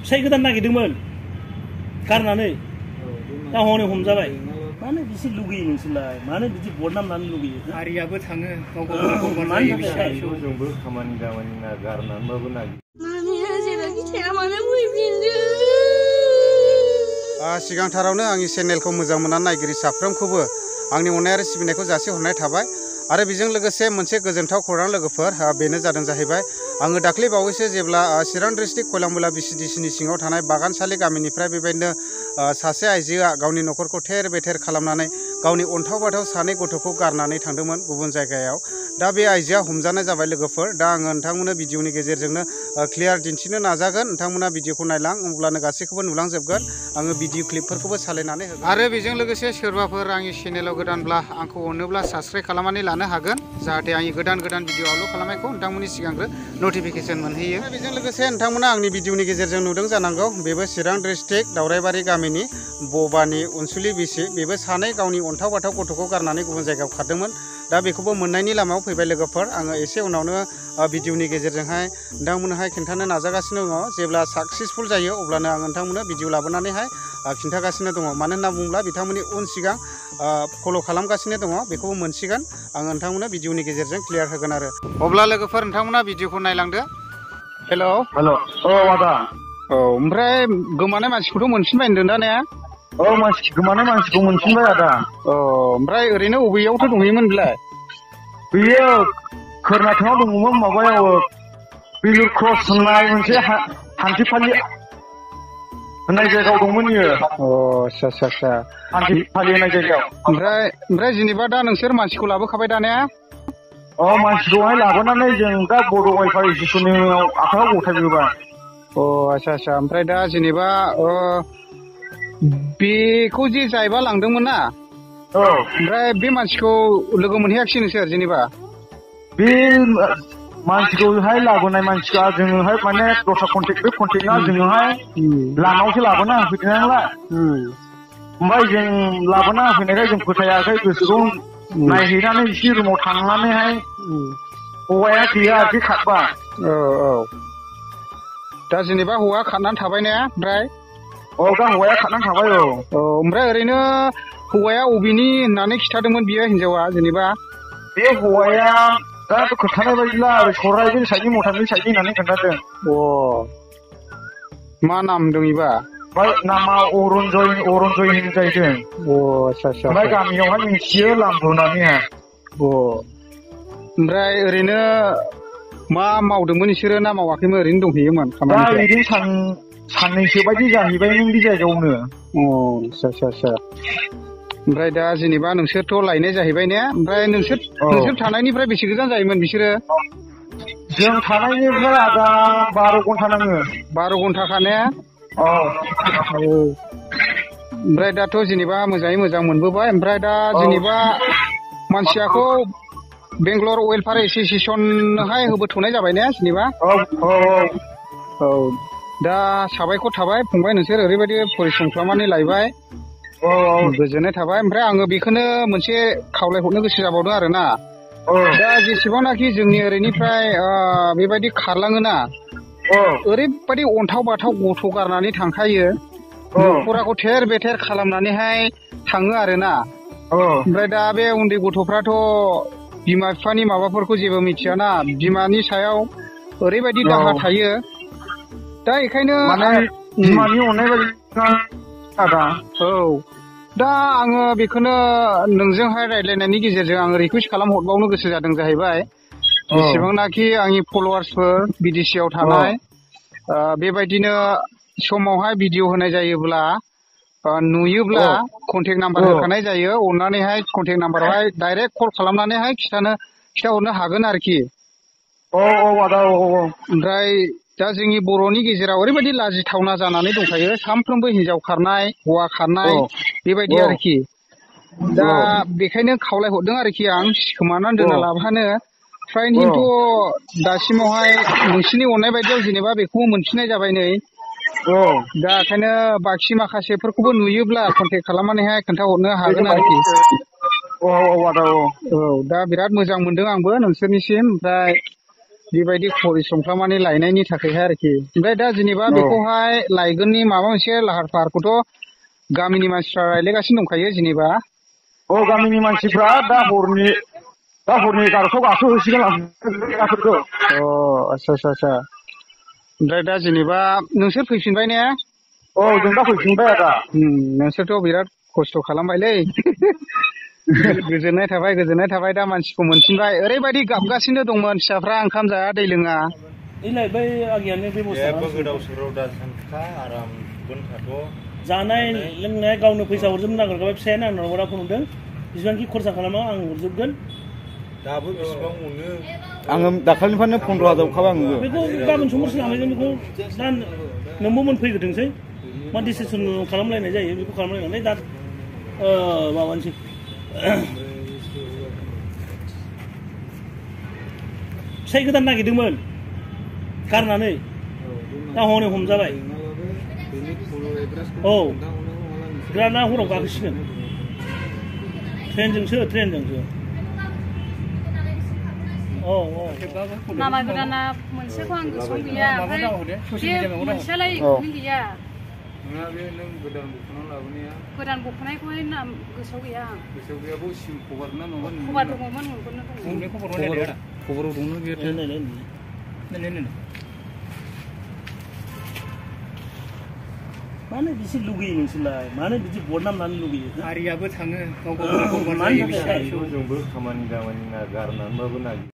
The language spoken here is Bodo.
फिसाइ गोदान नागिरदोंमोन गारनानै दा हनै हमजाबाय मानो बिसि लुगैयो नोंसोरलाय मानो बिदि बदनाम लानो लुगैयो हारियाबो थाङो गाव गाव जोंबो खामानि दामानि गारनानैबाबो नागिरो सिगांथारावनो आंनि चेनेलखौ मोजां मोननानै नायगिरि साफ्रोमखौबो आंनि अननाय आरो सिबिनायखौ जासिहरनाय थाबाय आरो बेजों लोगोसे मोनसे गोजोनथाव खौरां लोगोफोर बेनो जादों जाहैबाय आङो दाख्लै बावैसो जेब्ला चिरां डिस्ट्रिक्ट खयलामुला बिसिडिसिनि सिङाव थानाय बागानसालि गामिनिफ्राय बेबायदिनो सासे आइजोआ गावनि न'खरखौ थेर बेथेर खालामनानै गावनि अन्थाव बाथाव सानै गथ'खौ गारनानै थांदोंमोन गुबुन जायगायाव दा बे आइजोआ हमजानाय जाबाय लोगोफोर दा आङो नोंथांमोननो भिडिअनि गेजेरजोंनो क्लियार दिन्थिनो नाजागोन नोंथांमोना भिडिअखौ नायलां अब्लानो गासैखौबो नुलांजोबगोन आङो भिडिअ क्लिपफोरखौबो सालायनानै होगोन आरो बेजों लोगोसे सोरबाफोर आंनि चेनेलाव गोदानब्ला आंखौ अनोब्ला साबस्क्राइब खालामनानै लानो हागोन जाहाथे आंनि गोदान भिडिअ आपल'ड खालामनायखौ नोंथांमोननि सिगांग्रो नटिफिकेसन मोनहैयो बेजों लोगोसे नोंथांमोना आंनि भिडिअनि गेजेरजों नुदों जानांगौ बेबो चिरां डिस्ट्रिक्ट दावराइबारि गामिनि बबानि अनसुलि बिसि बेबो सानै गावनि अन्थाव बाथाव गथ'खौ गारनानै गुबुन जायगायाव खारदोंमोन दा बेखौबो मोननायनि लामायाव फैबाय लोगोफोर आङो एसे उनावनो भिडिअनि गेजेरजोंहाय नोंथांमोननोहाय खिन्थानो नाजागासिनो दङ जेब्ला साक्सेसफुल जायो अब्लानो आं नोंथांमोननो भिडिअ लाबोनानैहाय खिन्थागासिनो दङ मानो होनना बुङोब्ला बिथांमोननि उन सिगां फल' खालामगासिनो दङ बेखौबो मोनसिगोन आं नोंथांमोननो भिडिअनि गेजेरजों क्लियार होगोन आरो अब्ला लोगोफोर नोंथांमोना भिडिअखौ नायलांदो हेलौ औ आदा औ ओमफ्राय गोमानाय मानसिखौथ' मोनफिनबाय होनदों दा ने गोमानाय मानसिखौ मोनफिनबाय आदा औ ओमफ्राय ओरैनो बबेयावथ' दंहैयोमोन बेलाय बेयो कर्नाटकआव दङमोन माबायाव बेलुर क्रस होननाय मोनसे हान्थिफालि होननाय जायगायाव दंमोन बियो आच्छा हान्थिफालि होननाय जायगायाव ओमफ्राय जेनेबा दा नोंसोर मानसिखौ लाबोखाबाय दा ने मानसिखौहाय लाबोनानै जों दा बड' वेलफेयार एस'सियेसननियाव आखायाव गथायबोबाय आच्छा ओमफ्राय दा जेनेबा बेखौ जे जायबा लांदोंमोन ना ओमफ्राय बे मानसिखौ लोगो मोनहैयाखिसै नोंसोर जेनेबा बे मानसिखौहाय लाबोनाय मानसिया जोङोहाय माने दस्रा बे कन्टेक्टआ जोङोहाय लामायावसो लाबोना होफैदों नालाय ओमफ्राय जों लाबोना होफैनायखाय जों फोथायाखै गोसोखौ नायहैनानै एसे रुमाव थांनानैहाय हौवाया गैया आरोखि खारबाय दा जेनेबा हौवा खारनानै थाबाय ने ओमफ्राय दा हौवाया खारनानै थाबाय ओमफ्राय ओरैनो हौवाया अबेनि होननानै खिथादोंमोन बियो हिनजावा जेनेबा बे हौवाया दा खोन्थानाय बायदिब्ला ओरै सराइबिल साइडनि मथाबिल साइडनि होननानै खोन्थादों मा नाम दं इबा नामा अरुनजय होनो जाहैदों आच्छा ओमफ्राय गामियावहाय मिथियो लाम्बु होननानैहाय ओमफ्राय ओरैनो मा मावदोंमोन बिसोरो ना मावाखैमोन ओरैनो दंहैयोमोन दा बिदिनो साननैसो बायदि जाहैबाय नों बे जायगायावनो आच्छा ओमफ्राय दा जेनेबा नोंसोरथ' लायनाय जाहैबाय ने ओमफ्राय नोंसोर थानायनिफ्राय बेसे गोजान जायोमोन बिसोरो जों थानायनिफ्राय आदा 12 घन्टा नाङो 12 घन्टाखा ने ओमफ्राय दाथ' जेनेबा मोजाङै मोजां मोनबोबाय ओमफ्राय दा जेनेबा मानसियाखौ बेंगलर वेलफेयार एस'सियेसनहाय होबोथ'नाय जाबाय ने जेनेबा दा साबायखर थाबाय फंबाय नोंसोर ओरैबायदि परिश्रम खालामनानै लायबाय गोजोननाय थाबाय ओमफ्राय आङो बेखौनो मोनसे खावलायहरनो गोसो जाबावदों आरोना दा जेसेबांनाखि जोंनि ओरैनिफ्राय बेबायदि खारलाङोना ओरैबायदि अन्थाव बाथाव गथ' गारनानै थांखायो न'खराखौ थेर बेथेर खालामनानैहाय थाङो आरोना ओमफ्राय दा बे उन्दै गथ'फ्राथ' बिमा बिफानि माबाफोरखौ जेबो मिथियाना बिमानि सायाव ओरैबायदि दाहा थायो दा बेखायनो बिमानि अननाय बायदि दा आङो बेखौनो नोंजोंहाय रायज्लायनायनि गेजेरजों आङो रिकुवेस्ट खालामहरबावनो गोसो जादों जाहैबाय जेसेबांनाखि आंनि फल'वार्सफोर बिदेशियाव थानाय बेबायदिनो समावहाय भिडिअ होनाय जायोब्ला नुयोब्ला कन्टेक्ट नाम्बार होखानाय जायो अननानैहाय कन्टेक्ट नाम्बारावहाय डाइरेक्ट कल खालामनानैहाय खिथाहरनो हागोन आरोखि आदा ओमफ्राय दा जोंनि बर'नि गेजेराव ओरैबायदि लाजिथावना जानानै दंखायो सानफ्रोमबो हिनजाव खारनाय हौवा खारनाय बेबायदि आरोखि दा बेखायनो खावलायहरदों आरोखि आं सिखोमानानै दोनना लाबानो फ्रायनोथ' दासिमावहाय नोंसिनि अननाय बायदियाव जेनेबा बेखौबो मोनफिननाय जाबाय नै दा ओंखायनो बाखि माखासेफोरखौबो नुयोब्ला कन्टेक्ट खालामनानैहाय खोन्थाहरनो हागोन आरोखि आदा दा बिराद मोजां मोनदों आंबो नोंसोरनिसिम ओमफ्राय बेबायदि परिश्रम खालामनानै लायनायनि थाखायहाय आरोखि ओमफ्राय दा जेनेबा बेखौहाय लायगोननि माबा मोनसे लाहार फाहारखौथ' गामिनि मानसिफ्रा रायलायगासिनो दंखायो जेनेबा गामिनि मानसिफ्रा दा हरनि 11:00 गाखोहोसिगोन गाखोखौ आच्छा ओमफ्राय दा जेनेबा नोंसोर फैफिनबाय ने जों दा फैफिनबाय आदा नोंसोरथ' बिराद खस्थ' खालामबायलै गोजोननाय थाबाय दा मानसिखौ मोनफिनबाय ओरैबायदि गाबगासिनो दंमोन फिसाफ्रा ओंखाम जाया दै लोङा इलाय बै आगियानो बेबस्था गोदाव सोराव दा सानखा आराम दोनखाथ' जानाय लोंनाय गावनो फैसा हरजोबनो नागिरखाबाय फिसायानो आंनाव रावखौ नुदों बेसेबांखि खरसा खालामा आं हरजोबगोन दाबो बेसेबां मोनो आङो दाखालिनिफ्रायनो 15,000 हरखाबाय आङो बेखौ गाबोन समफोरसो लांगोन बेखौ दा नोंबो मोनफैग्रोथोंसै मा डिसिसन खालामलायनाय जायो बेखौ खालामलायनानै दा माबानोसै फिसाइ गोदान नागिरदोंमोन गारनानै दा हनै हमजाबाय बिराद हराव गाखोसिगोन ट्रेनजोंसो लामा गोदाना मोनसेखौ आं गोसोआव गैया ओमफ्राय बे मोनसेयालाय गैया गोदान बख'नायखौहाय नाम गोसोआव गैया आं खबर दङमोन खबराव दंनो गैया मानो बिसि लुगैयो नोंसोरलाय मानो बिदि बदनाम लानो लुगैयो हारियाबो थाङो गाव गावनि जोंबो खामानि दामानि गारनानैबाबो नागिरो